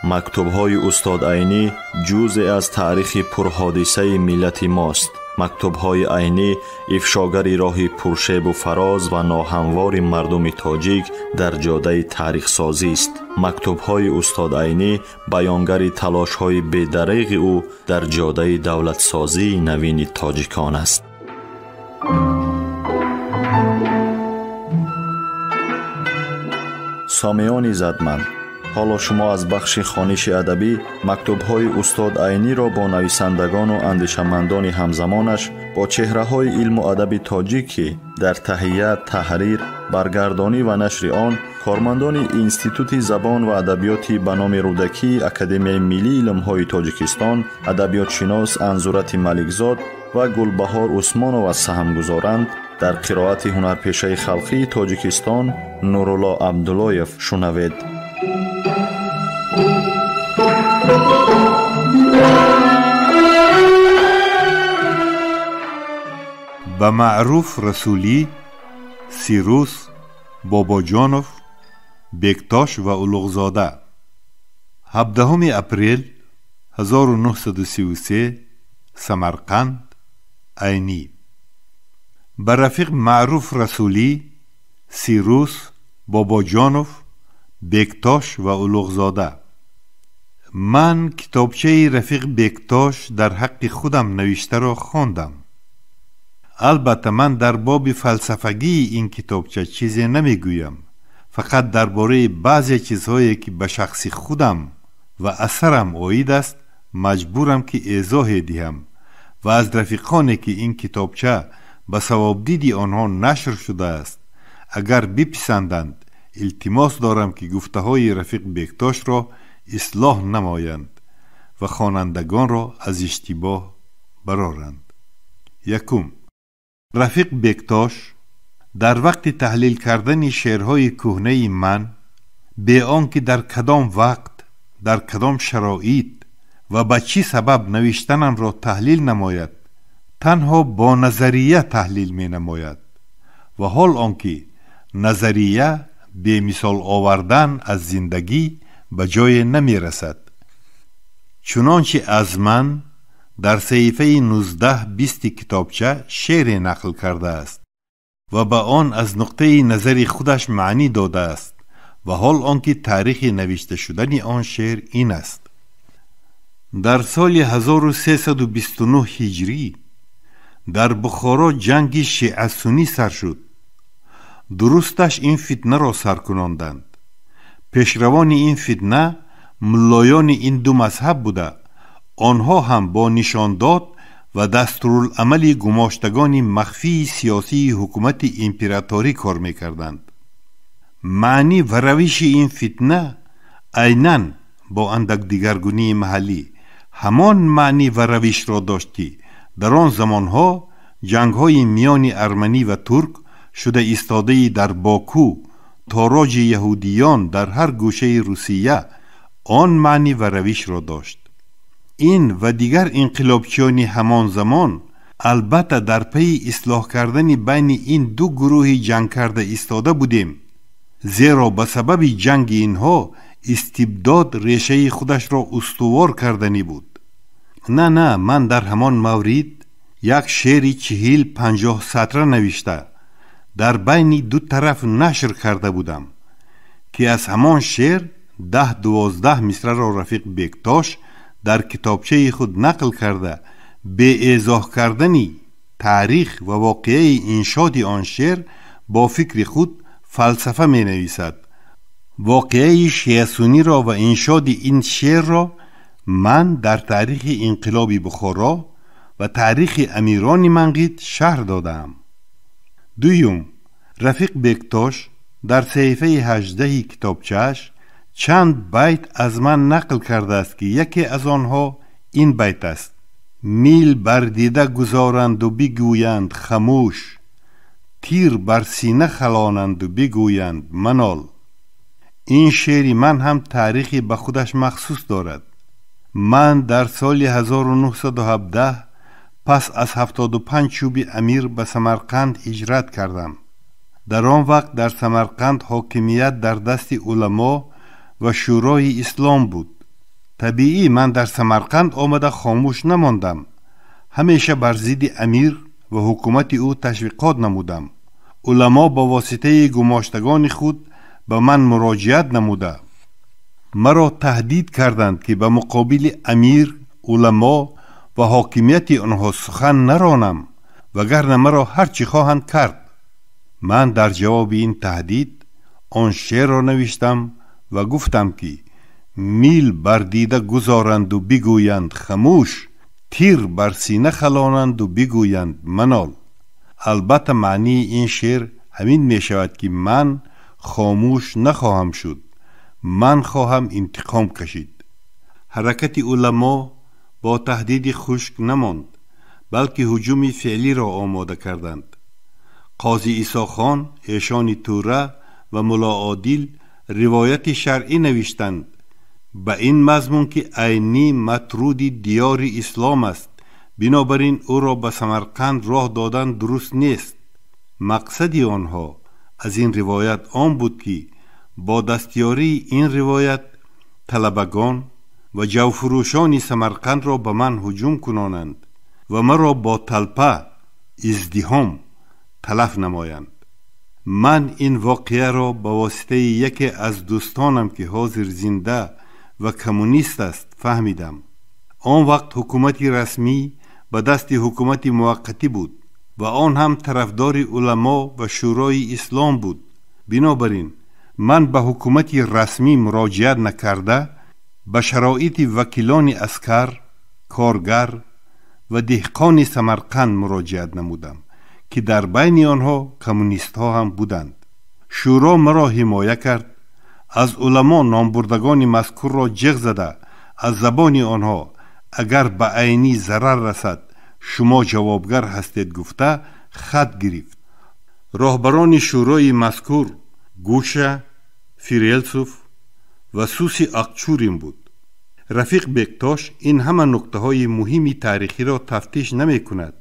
Мактубҳои устод Айнӣ ҷузъе аз таърихи пурҳодисаи миллати мост. Мактубҳои Айнӣ ифшогари роҳи пуршебу фароз ва ноҳамвори мардуми тоҷик дар ҷодаи таърихсозист. Мактубҳои устод Айнӣ баёнгари талошҳои бедареғи ӯ дар ҷодаи давлатсозии навини тоҷикон аст. Сомиёни задманд, ҳоло шумо аз бахши хониши адабӣ мактубҳои устод Айниро бо нависандагону андешамандони ҳамзамонаш, бо чеҳраҳои илму адаби тоҷик, ки дар таҳия, таҳрир, баргардонӣ ва нашри он кормандони Институти забон ва адабиёти ба номи Рӯдакии Академияи миллии илмҳои Тоҷикистон, адабиётшинос Анзурати Маликзод ва Гулбаҳор Усмонова саҳм гузоранд, дар қироати ҳунарпешаи халқии Тоҷикистон Нурулло Абдуллоев шунавед. Ба Маъруф Расулӣ, Сирус, Бобоҷонов, Бектош ва Улуғзода. 17 апрел 1933, Самарқанд, Айнӣ. Ба рафиқ Маъруф Расулӣ, Сирус, Бобоҷонов, Бектош ва Улуғзода. Ман китобчаи рафиқ Бектош дар ҳаққи худам навиштаро хондам. Албатта, ман дар боби фалсафагии ин китобча чизе намегӯям, фақат дар бораи баъзе чизҳое, ки ба шахси худам ва асарам оид аст, маҷбурам ки эзоҳе диҳам ва аз рафиқоне, ки ин китобча ба савобдиди онҳо нашр шудааст, агар биписанданд, илтимос дорам, ки гуфтаҳои рафиқ Бектошро ислоҳ намоянд ва хонандагонро аз иштибоҳ бароранд. Якум, рафиқ Бектош дар вақти таҳлил кардани шеърҳои кӯҳнаи ман, бе он ки дар кадом вақт, дар кадом шароит ва ба чӣ сабаб навиштанамро таҳлил намояд, танҳо бо назария таҳлил менамояд ва ҳол он ки назария бемисол овардан аз зиндагӣ ба ҷое намерасад. Чунончи аз ман дар саҳифаи 19-20 китобча шеъре нақл кардааст ва ба он аз нуқтаи назари худаш маънӣ додааст ва ҳол он ки таърихи навишта шудани он шеър ин аст. Дар соли 1329 ҳиҷрӣ дар Бухоро ҷанги шиасунӣ сар шуд. Дурусташ ин фитнаро сар кунонданд. Пешравони ин фитна муллоёни ин ду мазҳаб буда, онҳо ҳам бо нишондод ва дастурулъамали гумоштагони махфии сиёсии ҳукумати императорӣ кор мекарданд. Маънӣ ва равиши ин фитна айнан бо андак дигаргунии маҳаллӣ ҳамон маънӣ ва равишро дошт, ки дар он замонҳо ҷангҳои миёни арманӣ ва турк шуда истодаи дар Боку, тороҷи яҳудиён дар ҳар гӯшаи Русия он маънӣ ва равишро дошт. Ин ва дигар инқилобчиёни ҳамон замон албатта дар пайи ислоҳ кардани байни ин ду гурӯҳи ҷангкарда истода будем, зеро ба сабаби ҷанги инҳо истибдод решаи худашро устувор карданӣ буд. На, на, ман дар ҳамон маврид як шеъри 40-50 сатра навишта дар байни ду тараф нашр карда будам, ки аз ҳамон шеър 10-12 мисраро рафиқ Бектош дар китобчаи худ нақл карда, беэзоҳ кардани таърих ва воқеаи иншоди он шеър бо фикри худ фалсафа менависад. Воқеаи шиасуниро ва иншоди ин шеърро ман дар таърихи инқилоби Бухоро ва таърихи амирони Манғит шарҳ додаам. Дуюм, рафиқ Бектош дар саҳифаи 18 китобчааш чанд байт аз ман нақл кардааст, ки яке аз онҳо ин байт аст: мил бар дида гузоранду бигӯянд хамӯш, тир бар сина халонанду бигӯянд манол. Ин шеъри ман ҳам таърихи ба худаш махсус дорад. Ман дар соли 1917 пас аз 75 чӯби амир ба Самарқанд ҳиҷрат кардам. Дар он вақт дар Самарқанд ҳокимият дар дасти уламо ва Шӯрои ислом буд. Табиӣ, ман дар Самарқанд омада хомӯш намондам. Ҳамеша бар зидди амир ва ҳукумати ӯ ташвиқот намудам. Уламо ба воситаи гумоштагони худ ба ман муроҷиат намуда, маро таҳдид карданд, ки ба муқобили амир, уламо ва ҳокимияти онҳо сухан наронам, вагарна маро ҳар чӣ хоҳанд кард. Ман дар ҷавоби ин таҳдид он шеърро навиштам ва гуфтам, ки мил бар дида гузоранду бигӯянд хамӯш, тир бар сина халонанду бигӯянд манол. Албатта, маънии ин шеър ҳамин мешавад, ки ман хомӯш нахоҳам шуд, ман хоҳам интиқом кашид. Ҳаракати уламо бо таҳдиди хушк намонд, балки ҳуҷуми феълиро омода карданд. Қози Исохон, Эшони Тура ва Мулло Одил ривояти шаръӣ навиштанд ба ин мазмун, ки Айнӣ матруди диёри ислом аст, бинобар ин ӯро ба Самарқанд роҳ додан дуруст нест. Мақсади онҳо аз ин ривоят он буд, ки бо дастёрии ин ривоят талабагон ва ҷавфурӯшони Самарқандро ба ман ҳуҷум кунонанд ва маро бо талпа, издиҳом талаф намоянд. Ман ин воқеаро ба воситаи яке аз дӯстонам, ки ҳозир зинда ва коммунист аст, фаҳмидам. Он вақт ҳукумати расмӣ ба дасти ҳукумати муваққатӣ буд ва он ҳам тарафдори уламо ва Шӯрои ислом буд. Бинобар ин ман ба ҳукумати расмӣ муроҷиат накарда, ба шароити вакилони аскар, коргар ва деҳқони Самарқанд муроҷиат намудам, ки дар байни онҳо коммунистҳо ҳам буданд. Шӯро маро ҳимоя кард. Аз уламо номбурдагони мазкурро ҷиғ зада, аз забони онҳо агар ба Айнӣ зарар расад, шумо ҷавобгар ҳастед гуфта хат гирифт. Роҳбарони шӯрои мазкур Гуша, Фирелсов ва Суси Ақчурин буд. Рафиқ Бектош ин ҳама нуктаҳои муҳими таърихиро тафтиш намекунад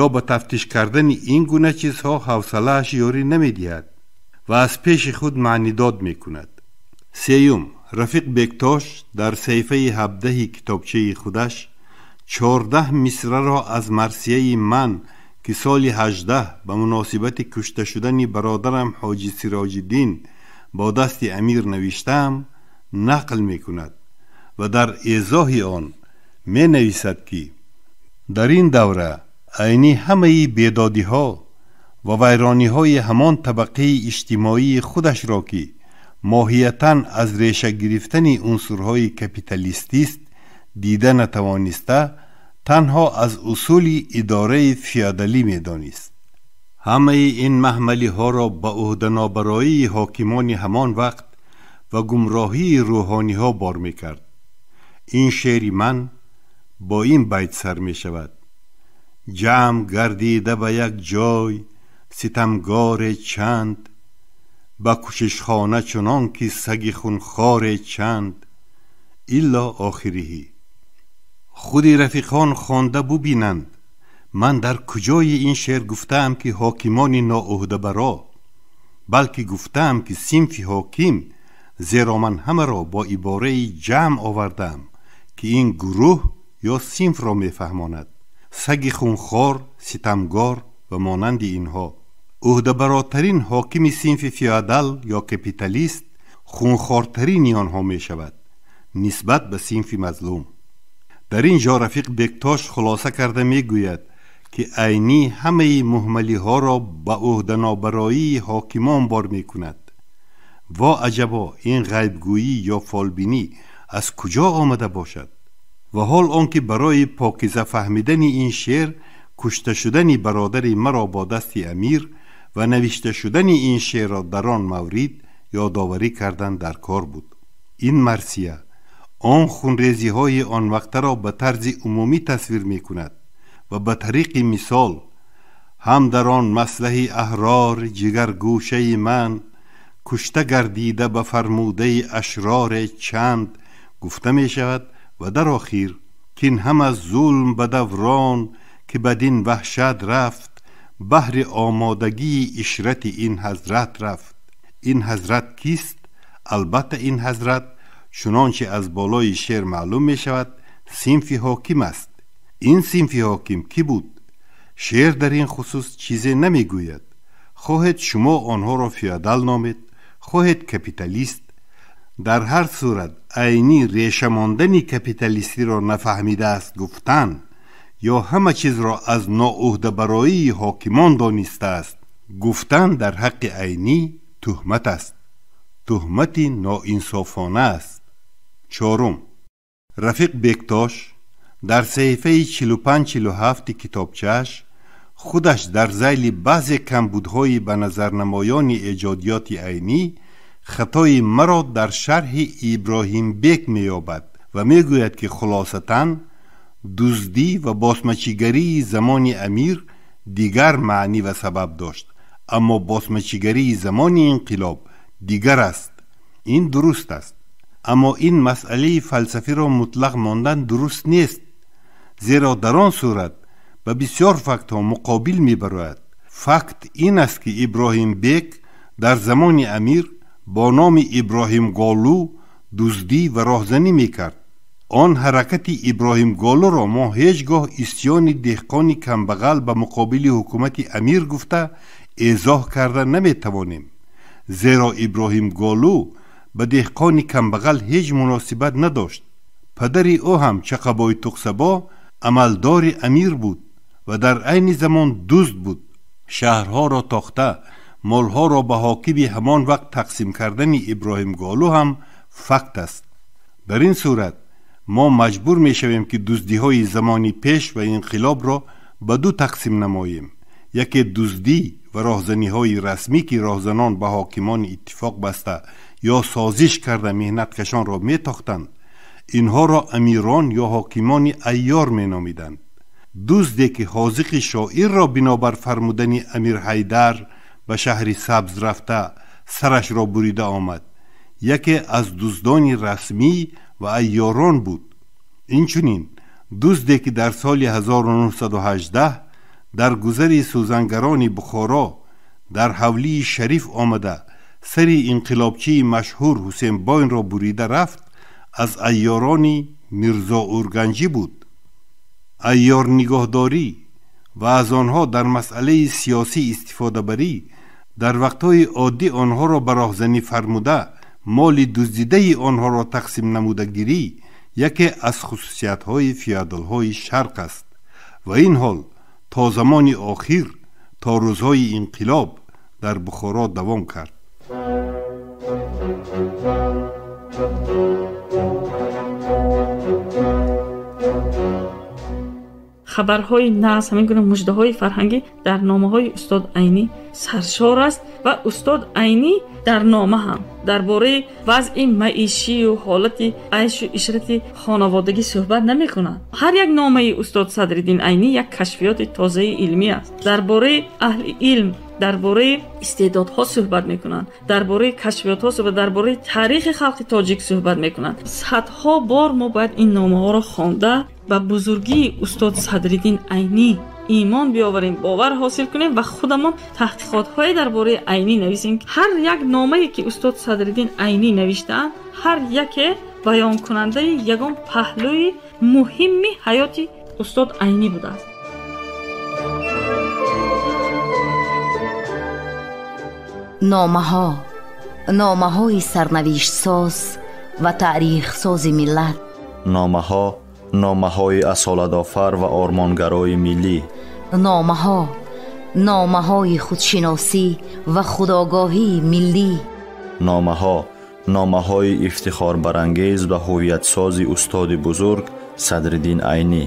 ё ба тафтиш кардани ин гуна чизҳо ҳавсалааш ёрӣ намедиҳад ва аз пеши худ маънидод мекунад. Сеюм, Рафиқ Бектош дар саҳифаи 17 китобчаи худаш 14 мисраро аз марсияи ман, ки соли 18 ба муносибати кушта шудани бародарам Ҳоҷи Сироҷиддин бо дасти амир навиштаам, нақл мекунад ва дар эзоҳи он менависад, ки дар ин давра Айнӣ ҳамаи бедодиҳо ва вайрониҳои ҳамон табақаи иҷтимоии худашро, ки моҳиятан аз реша гирифтани унсурҳои капиталистист, дида натавониста, танҳо аз усули идораи феодалӣ медонист. Ҳамаи ин маҳмалиҳоро ба ӯҳданобароии ҳокимони ҳамон вақт ва гумроҳии рӯҳониҳо бор мекард. Ин шеъри ман бо ин байт сар мешавад: ҷамъ гардида ба як ҷой ситамгоре чанд, ба кушишхона чунон ки саги хунхоре чанд, илло охириҳӣ. Худи рафиқон хонда бубинанд, ман дар куҷои ин шеър гуфтаам, ки ҳокимони ноӯҳдабаро, балки гуфтаам, ки синфи ҳоким, зеро ман ҳамаро бо ибораи ҷамъ овардаам, ки ин гурӯҳ ё синфро мефаҳмонад: саги хунхор, ситамгор ва монанди инҳо. Ӯҳдабаротарин ҳокими синфи феодал ё капиталист хунхортарини онҳо мешавад нисбат ба синфи мазлум. Дар ин ҷо Рафиқ Бектош хулоса карда мегӯяд, ки Айнӣ ҳамаи муҳмалиҳоро ба ӯҳданобароии ҳокимон бор мекунад. Во аҷабо, ин ғайбгӯӣ ё фолбинӣ аз куҷо омада бошад? Ва ҳол он ки барои покиза фаҳмидани ин шеър кушта шудани бародари маро бо дасти амир ва навишта шудани ин шеърро дар он маврид ёдоварӣ кардан дар кор буд. Ин марсия он хунрезиҳои он вақтаро ба тарзи умумӣ тасвир мекунад ва ба тариқи мисол ҳам дар он маслаҳи аҳрор ҷигаргӯшаи ман кушта гардида ба фармудаи ашроре чанд гуфта мешавад ва дар охир кин ҳама зулм ба даврон, ки бадин ваҳшат рафт, баҳри омодагии ишрати ин ҳазрат рафт. Ин ҳазрат кист? Албатта, ин ҳазрат чунончи аз болои шеър маълум мешавад, синфи ҳоким аст. Ин синфи ҳоким кӣ буд? Шеър дар ин хусус чизе намегӯяд. Хоҳед шумо онҳоро феодал номед, хоҳед капиталист. Дар ҳар сурат Айнӣ реша мондани капиталистиро нафаҳмидааст гуфтан ё ҳама чизро аз ноуҳдабароии ҳокимон донистааст гуфтан дар ҳаққи Айнӣ туҳмат аст, туҳмати ноинсофона аст. Чорум, Рафиқ Бектош дар саҳифаи 45-47 китобчааш худаш дар зайли баъзе камбудҳои ба назарнамоёни эҷодиёти Айнӣ хатои маро дар шарҳи Иброҳимбек меёбад ва мегӯяд, ки хулосатан дуздӣ ва босмачигарии замони амир дигар маънӣ ва сабаб дошт, аммо босмачигарии замони инқилоб дигар аст. Ин дуруст аст, аммо ин масъалаи фалсафиро мутлақ мондан дуруст нест, зеро дар он сурат ба бисёр фактҳо муқобил мебарояд. Факт ин аст, ки Иброҳимбек дар замони амир бо номи Иброҳим Голу дуздӣ ва роҳзанӣ мекард. Он ҳаракати Иброҳим Голуро мо ҳеҷ гоҳ исьёни деҳқони камбағал ба муқобили ҳукумати амир гуфта эзоҳ карда наметавонем, зеро Иброҳим Голу ба деҳқони камбағал ҳеҷ муносибат надошт. Падари ӯ ҳам Чақабои Туқсабо амалдори амир буд ва дар айни замон дузд буд. Шаҳрҳоро тохта, молҳоро ба ҳокими ҳамон вақт тақсим кардани Иброҳим Голу ҳам факт аст. Дар ин сурат мо маҷбур мешавем, ки дуздиҳои замони пеш ва инқилобро ба ду тақсим намоем. Яке дуздӣ ва роҳзаниҳои расмӣ, ки роҳзанон ба ҳокимони иттифоқ баста ё созиш карда меҳнаткашонро метохтанд, инҳоро амирон ё ҳокимони айёр меномиданд. Дузде ки ҳозиқи шоирро бинобар фармудани Амир Ҳайдар ба шаҳри Сабз рафта сарашро бурида омад, яке аз дуздони расмӣ ва айёрон буд. Инчунин дузде ки дар соли 1918 дар гузари сӯзангарони Бухоро дар ҳавлии Шариф омада сари инқилобчии машҳур Ҳусенбойнро бурида рафт, аз айёрони Мирзо Урганҷӣ буд. Айёрнигоҳдорӣ ва аз онҳо дар масъалаи сиёсӣ истифодабарӣ дар вақтҳои оддӣ онҳоро ба роҳзанӣ фармуда моли дуздидаи онҳоро тақсим намудагирӣ яке аз хусусиятҳои феодалҳои шарқ аст ва ин ҳол то замони охир, то рӯзҳои инқилоб дар Бухоро давом кард. Хабарҳои нағз, ҳамин гуна муждаҳои фарҳангӣ дар номаҳои устод Айнӣ саршор аст ва устод Айнӣ дар нома ҳам дар бораи вазъи маишию ҳолати айшу ишрати хонаводагӣ суҳбат намекунад. Ҳар як номаи устод Садриддин Айнӣ як кашфиёти тозаи илмӣ аст. Дар бораи аҳли илм, дар бораи истеъдодҳо суҳбат мекунанд, дар бораи кашфиётҳо суҳбат, дар бораи таърихи халқи тоҷик суҳбат мекунанд. Садҳо бор мо бояд ин номаҳоро хонда ба бузургии устод Садриддин Айнӣ имон биёварем, бовар ҳосил кунем ва худамон таҳқиқотҳое дар бораи Айнӣ нависем. Ҳар як номае ки устод Садриддин Айнӣ навиштаанд, ҳар яке баёнкунандаи ягон паҳлӯи муҳимми ҳаёти устод Айнӣ будааст. Номаҳо, номаҳои сарнавиштсоз ва таърихсози миллат. Номаҳо, номаҳои асолатофар ва ормонгарои миллӣ. Номаҳо, номаҳои худшиносӣ ва худогоҳии миллӣ. Номаҳо, номаҳои ифтихорбарангез ва ҳувиятсози устоди бузург Садриддин Айнӣ.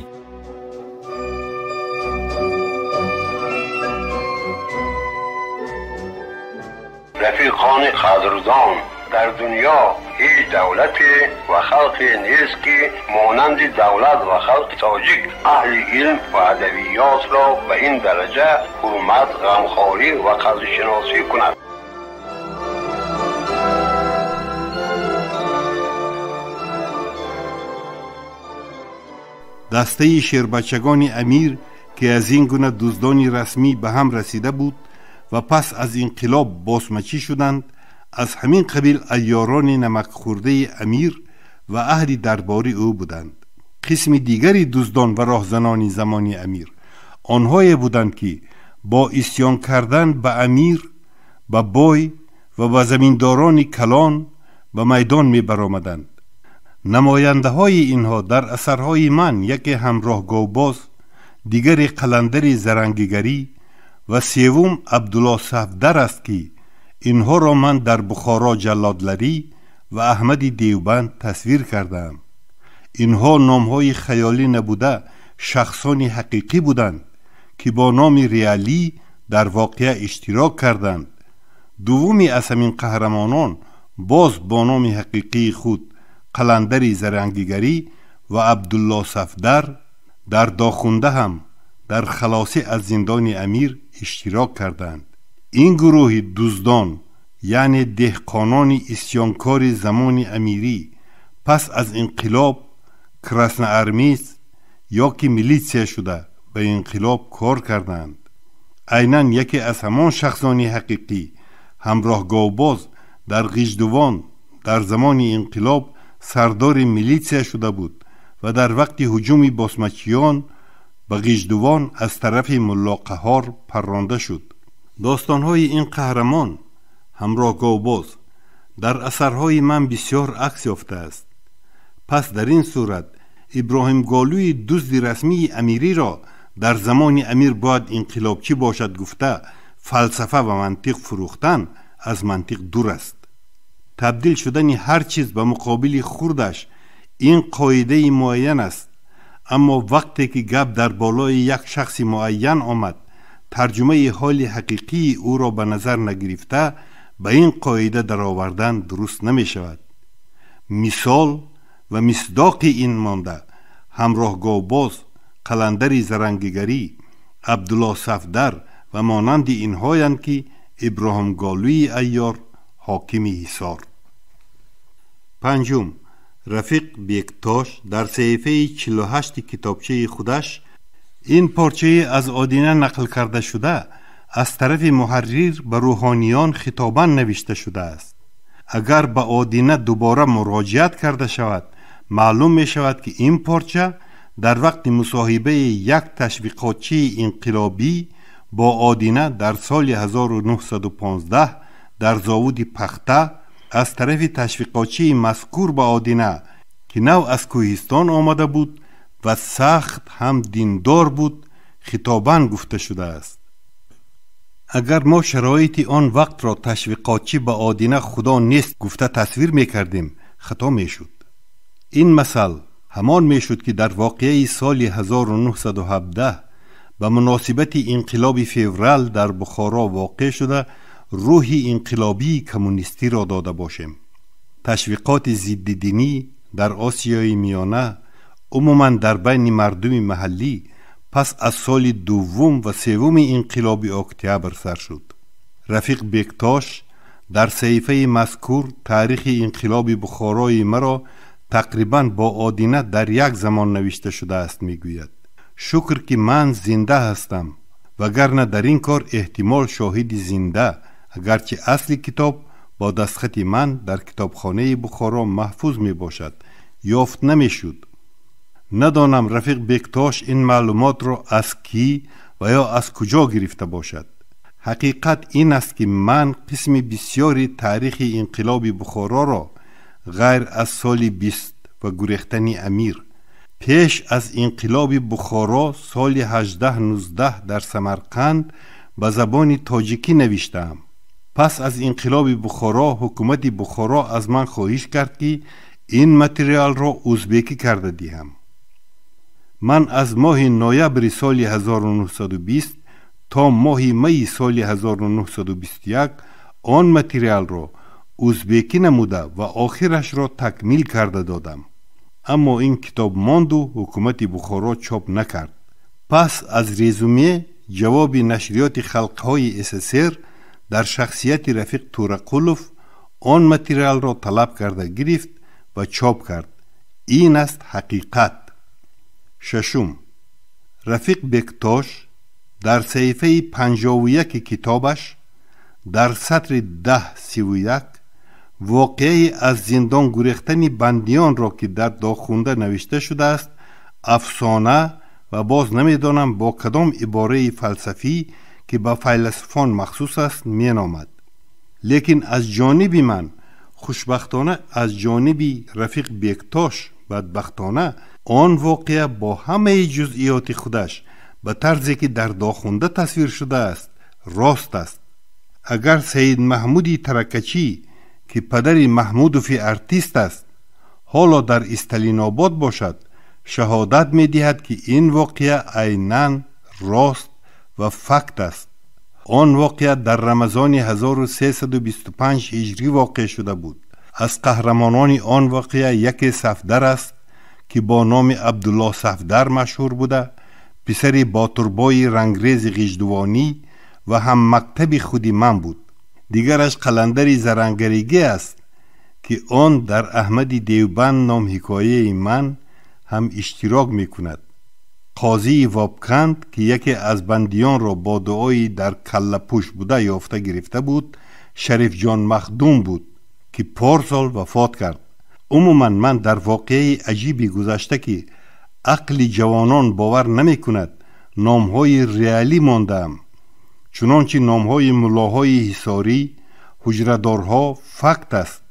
Рафиқони қадрдон, дар дунё ҳеҷ давлате ва халқе нест, ки монанди давлат ва халқи тоҷик аҳли илм ва адабиётро ба ин дараҷа ҳурмат, ғамхорӣ ва қадршиносӣ кунад. Дастаи шербачагони амир, ки аз ин гуна дуздони расмӣ ба ҳам расида буд ва пас аз инқилоб босмачӣ шуданд, аз ҳамин қабил айёрони намакхӯрдаи амир ва аҳли дарбори ӯ буданд. Қисми дигари дуздон ва роҳзанони замони амир онҳое буданд, ки бо исьён кардан ба амир, ба бой ва ба заминдорони калон ба майдон мебаромаданд. Намояндаҳои инҳо дар асарҳои ман яке ҳамроҳ говбоз, дигаре қаландари зарангигарӣ ва севум Абдулло Сафдар аст, ки инҳоро ман дар Бухоро ҷаллодларӣ ва Аҳмади Девбанд тасвир кардаам. Инҳо номҳои хаёлӣ набуда, шахсони ҳақиқӣ буданд, ки бо номи реалӣ дар воқеа иштирок карданд. Дуввуми аз ҳамин қаҳрамонон боз бо номи ҳақиқии худ қаландари зарангигарӣ ва Абдулло Сафдар дар Дохунда ҳам дар халосӣ аз зиндони амир иштирок карданд. Ин гурӯҳи дуздон, яъне деҳқонони исьёнкори замони амирӣ, пас аз инқилоб красноармеец ё ки милитсия шуда ба инқилоб кор карданд. Айнан яке аз ҳамон шахсони ҳақиқӣ ҳамроҳ говбоз дар Ғиждувон дар замони инқилоб сардори милитсия шуда буд ва дар вақти ҳуҷуми босмачиён ба Ғиждувон аз тарафи Мулло Қаҳор парронда шуд. Достонҳои ин қаҳрамон ҳамроҳ говбоз дар асарҳои ман бисёр акс ёфтааст. Пас дар ин сурат Иброҳим Голӯи дузди расмии амириро дар замони амир бояд инқилобчӣ бошад гуфта фалсафа ва мантиқ фурӯхтан аз мантиқ дур аст. Табдил шудани ҳар чиз ба муқобили хурдаш ин қоидаи муайян аст, аммо вақте ки гап дар болои як шахси муайян омад, тарҷумаи ҳоли ҳақиқии ӯро ба назар нагирифта ба ин қоида даровардан дуруст намешавад. Мисол ва мисдоқи ин монда ҳамроҳ говбоз, қаландари зарангигарӣ, Абдулло Сафдар ва монанди инҳоянд, ки Иброҳим Голӯи айёр ҳокими Ҳисор. Панҷум, Рафиқ Бектош дар саҳифаи 48 китобчаи худаш ин порчаи аз Одина нақл карда шуда аз тарафи муҳаррир ба рӯҳониён хитобан навишта шудааст. Агар ба Одина дубора муроҷиат карда шавад, маълум мешавад, ки ин порча дар вақти мусоҳибаи як ташвиқотчии инқилобӣ бо Одина дар соли 1915 дар зовуди пахта аз тарафи ташвиқотчии мазкур ба Одина, ки нав аз кӯҳистон омада буд ва сахт ҳам диндор буд, хитобан гуфта шудааст. Агар мо шароити он вақтро ташвиқотчӣ ба Одина худо нест гуфта тасвир мекардем, хато мешуд. Ин масал ҳамон мешуд, ки дар воқеаи соли 1917 ба муносибати инқилоби феврал дар Бухоро воқеъ шуда рӯҳи инқилобии коммунистиро дода бошем. Ташвиқоти зиддидинӣ дар Осиёи Миёна, умуман дар байни мардуми маҳаллӣ пас аз соли дуввум ва севуми инқилоби октябр сар шуд. Рафиқ Бектош дар саҳифаи мазкур таърихи инқилоби Бухорои маро тақрибан бо Одина дар як замон навишта шудааст мегӯяд. Шукр, ки ман зинда ҳастам, вагарна дар ин кор эҳтимол шоҳиди зинда, агарчи асли китоб бо дастхати ман дар китобхонаи Бухоро маҳфуз мебошад, ёфт намешуд. Надонам Рафиқ Бектош ин маълумотро аз кӣ ва ё аз куҷо гирифта бошад. Ҳақиқат ин аст, ки ман қисми бисёри таърихи инқилоби Бухороро ғайр аз соли 20 ва гурехтани амир, пеш аз инқилоби Бухоро соли 18-19 дар Самарқанд ба забони тоҷикӣ навиштаам. Пас аз инқилоби Бухоро ҳукумати Бухоро аз ман хоҳиш кард, ки ин материалро узбекӣ карда диҳам. Ман аз моҳи ноябри соли 1920 то моҳи майи соли 1921 он материалро узбекӣ намуда ва охирашро такмил карда додам. Аммо ин китоб монду ҳукумати Бухоро чоп накард. Пас аз резюме ҷавоби нашриёти халқҳои СССР дар шахсияти Рафиқ Турақулов он материалро талаб карда гирифт ва чоп кард. Ин аст ҳақиқат. Шашум, Рафиқ Бектош дар саҳифаи 51 китобаш дар сатри 10-31 Воқеаи аз зиндон гурехтани бандиёнро, ки дар Дохунда навишта шудааст, афсона ва боз намедонам бо кадом ибораи фалсафӣ, ки ба файласуфон махсус аст, меномад. Лекин аз ҷониби ман хушбахтона, аз ҷониби Рафиқ Бектош бадбахтона, он воқеа бо ҳамаи ҷузъиёти худаш ба тарзе, ки дар Дохунда тасвир шудааст, рост аст. Агар Саид Маҳмуди Таракачӣ, ки падари Маҳмудови артист аст, ҳоло дар Исталинобод бошад, шаҳодат медиҳад, ки ин воқеа айнан рост ва факт аст. Он воқеа дар Рамазони 1325 ҳиҷрӣ воқеъ шуда буд. Аз қаҳрамонони он воқеа яке Сафдар аст, ки бо номи Абдулло Сафдар машҳур буда, писари Ботурбои рангрези Ғиждувонӣ ва ҳаммактаби худи ман буд. Дигараш Қаландари Зарангаригӣ аст, ки он дар Аҳмади Девбанд ном ҳикояи ман ҳам иштирок мекунад. Қозии Вобканд, ки яке аз бандиёнро бо дуои дар каллапӯш буда ёфта гирифта буд, Шарифҷон Махдум буд, ки порсол вафот кард. Умуман ман дар воқеаи аҷиби гузашта, ки ақли ҷавонон бовар намекунад, номҳои реалӣ мондаам. Чунончи номҳои муллоҳои ҳисорӣ, ҳуҷрадорҳо факт аст.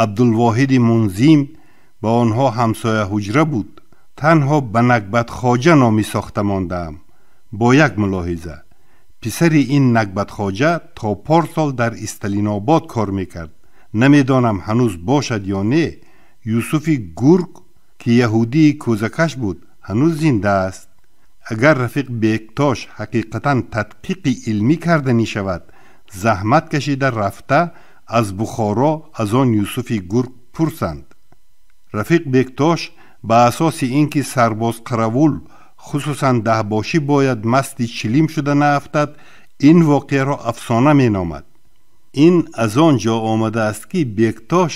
Абдулвоҳиди Мунзим ба онҳо ҳамсоя ҳуҷра буд. Танҳо ба Нагбатхоҷа номи сохта мондаам, бо як мулоҳиза. Писари ин Нагбатхоҷа то порсол дар Исталинобод кор мекард. Намедонам, ҳанӯз бошад ё не. Юсуфи Гург, ки яҳудии кӯзакаш буд, ҳанӯз зинда аст. Агар Рафиқ Бектош ҳақиқатан тадқиқи илмӣ карданӣ шавад, заҳмат кашида рафта аз Бухоро аз он Юсуфи Гург пурсанд. Рафиқ Бектош ба асоси ин ки сарбоз, қаравул, хусусан даҳбошӣ бояд масти чилим шуда наафтад, ин воқеаро афсона меномад. Ин аз он ҷо омадааст, ки Бектош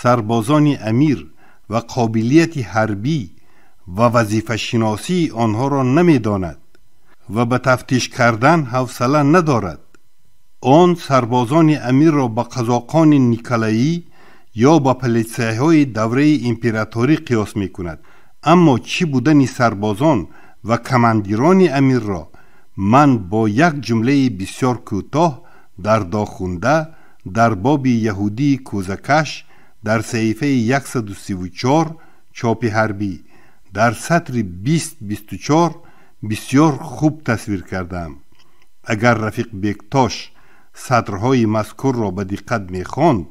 сарбозони амир ва қобилияти ҳарбӣ ва вазифашиносии онҳоро намедонад ва ба тафтиш кардан ҳавсала надорад. Он сарбозони амирро ба қазоқони Николаӣ ё ба политсияҳои давраи императорӣ қиёс мекунад. Аммо чӣ будани сарбозон ва командирони амирро ман бо як ҷумлаи бисёр кӯтоҳ дар Дохунда дар боби яҳудии кӯзакаш дар саҳифаи 134 чопи ҳарбӣ дар сатри 20-24 бисёр хуб тасвир кардаам. Агар Рафиқ Бектош сатрҳои мазкурро ба диққат мехонд,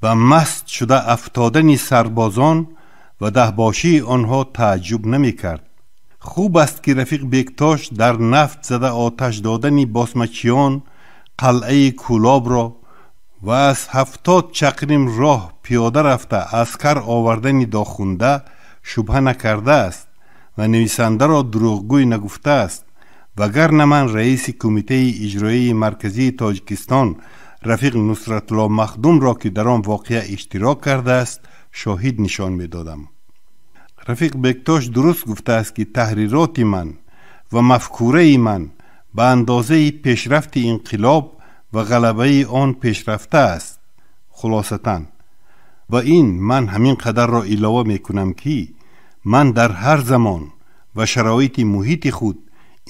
ба маст шуда афтодани сарбозон ва даҳбошии онҳо тааҷҷуб намекард. Хуб аст, ки Рафиқ Бектош дар нафт зада оташ додани босмачиён қалъаи Кӯлобро ва аз 70 чақрим роҳ пиёда рафта аскар овардани Дохунда шубҳа накардааст ва нависандаро дурӯғгӯй нагуфтааст. Вагарна ман раиси Кумитаи иҷроияи марказии Тоҷикистон Рафиқ Нусратулло Махдумро, ки дар он воқеа иштирок кардааст, шоҳид нишон медодам. Рафиқ Бектош дуруст гуфтааст, ки таҳрироти ман ва мафкураи ман ба андозаи пешрафти инқилоб ва ғалабаи он пешрафта аст. Хулосатан ба ин ман ҳамин қадарро илова мекунам, ки ман дар ҳар замон ва шароити муҳити худ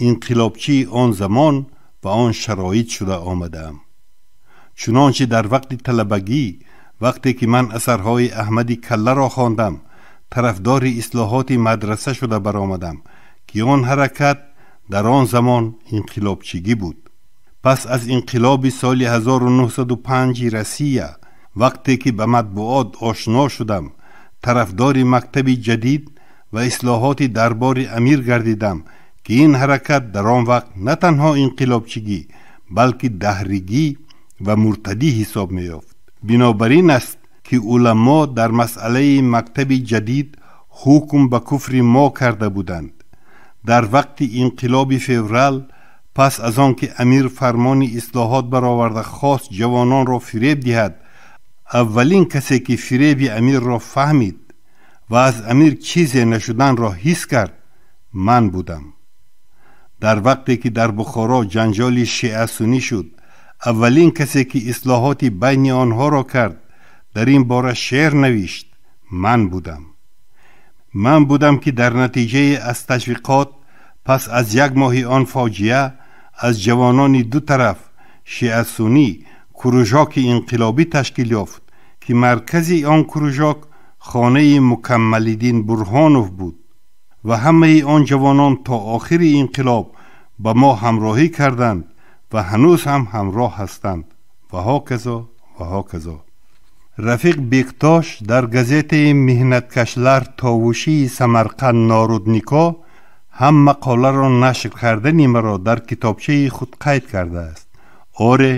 инқилобчии он замон ва он шароит шуда омадаам. Чунончи дар вақти талабагӣ, вақте ки ман асарҳои Аҳмади Калларо хондам, тарафдори ислоҳоти мадраса шуда баромадам, ки он ҳаракат дар он замон инқилобчигӣ буд. Пас аз инқилоби соли 1905 Россия, вақте ки ба матбуот ошно шудам, тарафдори мактаби ҷадид ва ислоҳоти дарбори амир гардидам, ки ин ҳаракат дар он вақт на танҳо инқилобчигӣ, балки даҳригӣ ва муртадӣ ҳисоб меёфт. Бинобар ин аст, ки уламо дар масъалаи мактаби ҷадид ҳукм ба куфри мо карда буданд. Дар вақти инқилоби феврал, пас аз он ки амир фармони ислоҳот бароварда хост ҷавононро фиреб диҳад, аввалин касе, ки фиреби амирро фаҳмид ва аз амир чизе нашуданро ҳис кард, ман будам. Дар вақте ки дар Бухоро ҷанҷоли шиа-суннӣ шуд, аввалин касе, ки ислоҳоти байни онҳоро кард Дар ин бора шеър навишт, ман будам. Ман будам ки дар натиҷаи аз ташвиқот пас аз як моҳи он фоҷиа аз ҷавонони ду тараф шиасунӣ кружоки инқилобӣ ташкил ёфт ки маркази он кружок хонаи Мукаммалиддин Бурҳонов буд ва ҳамаи он ҷавонон то охири инқилоб ба мо ҳамроҳӣ карданд ва ҳанӯз ҳам ҳамроҳ ҳастанд ва ҳоказо ва ҳоказо. Рафиқ Бектош дар газетаи Меҳнаткашлар товушии Самарқанд Народнико ҳам мақоларо нашр кардани маро дар китобчаи худ қайд кардааст. Оре,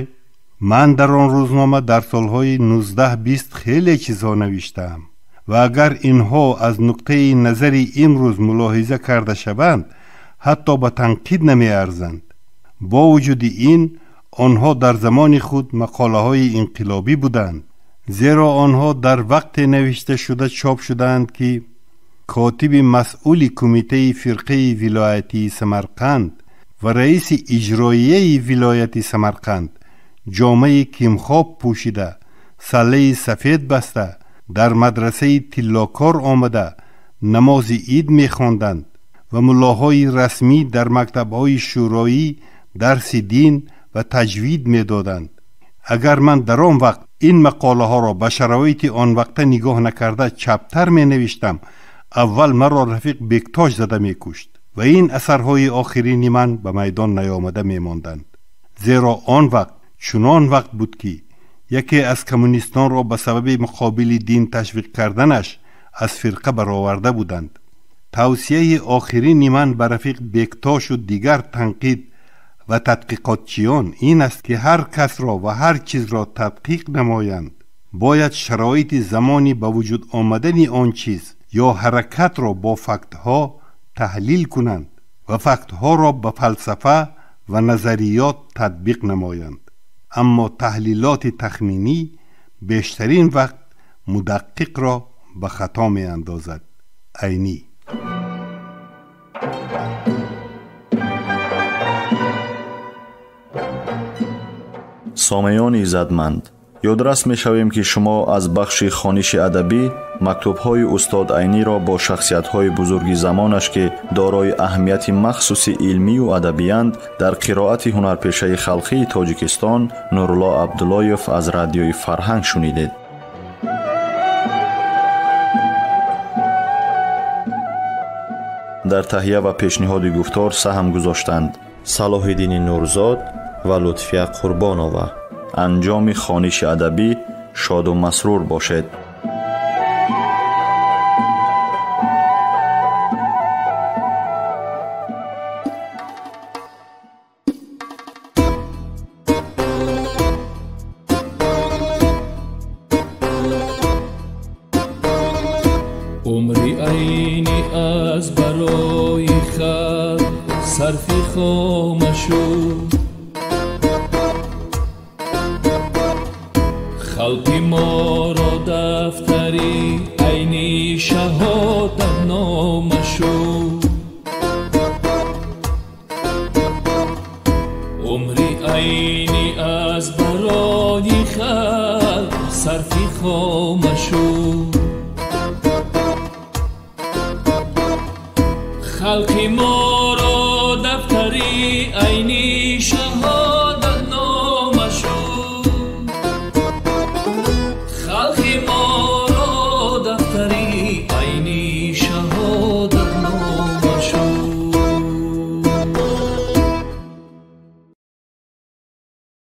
ман дар он рӯзнома дар солҳои 19-20 хеле чизҳо навиштаам ва агар инҳо аз нуқтаи назари имрӯз мулоҳиза карда шаванд, ҳатто ба танқид намеарзанд. Бо вуҷуди ин, онҳо дар замони худ мақолаҳои инқилобӣ буданд, зеро онҳо дар вақте навишта шуда чоп шудаанд ки котиби масъули кумитаи фирқаи вилоятии Самарқанд ва раиси иҷроияи вилояти Самарқанд ҷомаи кимхоб пӯшида, саллаи сафед баста, дар мадрасаи тиллокор омада намози ид мехонданд ва муллоҳои расмӣ дар мактабҳои шӯроӣ дарси дин ва таҷвид медоданд. Агар ман дар он вақт ин мақолаҳоро ба шароити он вақта нигоҳ накарда чаптар менавиштам, аввал маро рафиқ Бектош зада мекушт ва ин асарҳои охирини ман ба майдон наёмада мемонданд. Зеро он вақт чунон вақт буд ки яке аз коммунистонро ба сабаби муқобили дин ташвиқ карданаш аз фирқа бароварда буданд. Тавсияи охирини ман ба рафиқ Бектошу дигар танқид ва тадқиқотчиён ин аст ки ҳар касро ва ҳар чизро тадқиқ намоянд, бояд шароити замони ба вуҷуд омадани он чиз ё ҳаракатро бо фактҳо таҳлил кунанд ва фактҳоро ба фалсафа ва назариёт татбиқ намоянд. Аммо таҳлилоти тахминӣ бештарин вақт мудаққиқро ба хато меандозад. Айнӣ. Сомеёни иззатманд, ёдрас мешавем ки шумо аз бахши хониши адабӣ мактубҳои устод Айниро бо шахсиятҳои бузурги замонаш, ки дорои аҳамияти махсуси илмию адабиянд, дар қироати ҳунарпешаи халқии Тоҷикистон Нурулло Абдуллоев аз радиои Фарҳанг шунидед. Дар таҳия ва пешниҳоди гуфтор саҳм гузоштанд Салоҳиддини Нурзод ва Лутфия Қурбонова. Анҷоми хониши адабӣ шоду масрур бошед. Умри Айнӣ аз барои халқ сарфи хома шуд, халқи моро дафтари Айнӣ шаҳодатнома шуд. Умри Айнӣ аз барои халқ сарфи хома шуд, халқи мо